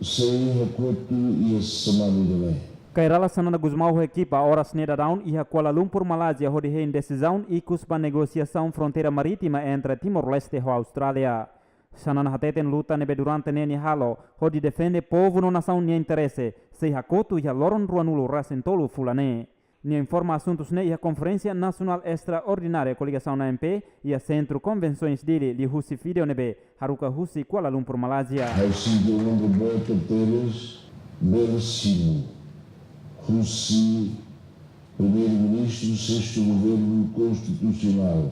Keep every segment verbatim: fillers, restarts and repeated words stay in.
Sei hakotu iha semana ida-ne'e. Kay Rala Xanana Gusmão ho ekipa oras ne'e daudaun iha Kuala Lumpur, Malázia, hodi hein desizaun ikus ba negosiasaun fronteira marítima entre Timor-Leste ho Austrália. Xanana hateten luta ne'ebé durante ne'e nia halo hodi defende povu no nasaun nia interese sei hakotu iha loron ruanulu resin tolu fulan ne'e. Nia informa asuntus ne'e iha Konferénsia Nasionál Estraordinária Koligasaun A M P iha Sentru Konvensoens Dili, liuhusi vídeo ne'ebé haruka husi Kuala Lumpur, Malázia. Ha'u sente onra boot tebes bele simu husi Primeiru-Ministru Sestu Governu Konstitusionál,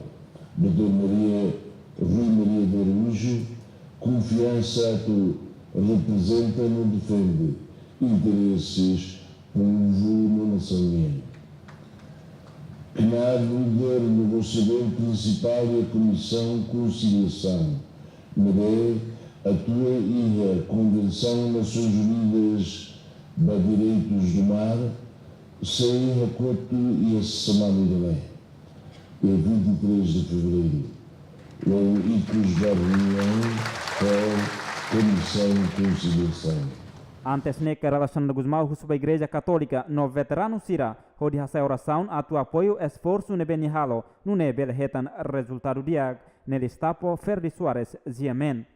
doutór Maria, Rui Maria de Araújo, konfiansa atu reprezenta no defende intereses povu no nasaun nian. Knaar lugar no vosemen prinsipál iha Komisaun Konsiliasaun, ne'ebé atua iha Konvensaun Nasoins Unidas ba Direitus do Mar, sei hakotu iha semana ida-ne'e, dia vinte e três de fevereiro, loron ikus ba reuniaun ho Komisaun Konsiliasaun. Antes ne'e, Kay Rala Xanana Gusmão husu ba Igreja Katólika no veteranu sira hodi hasa'e orasaun atu apoiu esforsu ne'ebé nia halo, nune'e bele hetan rezultadu di'ak. Ne'e Listapo, Ferdi Soares, G M N.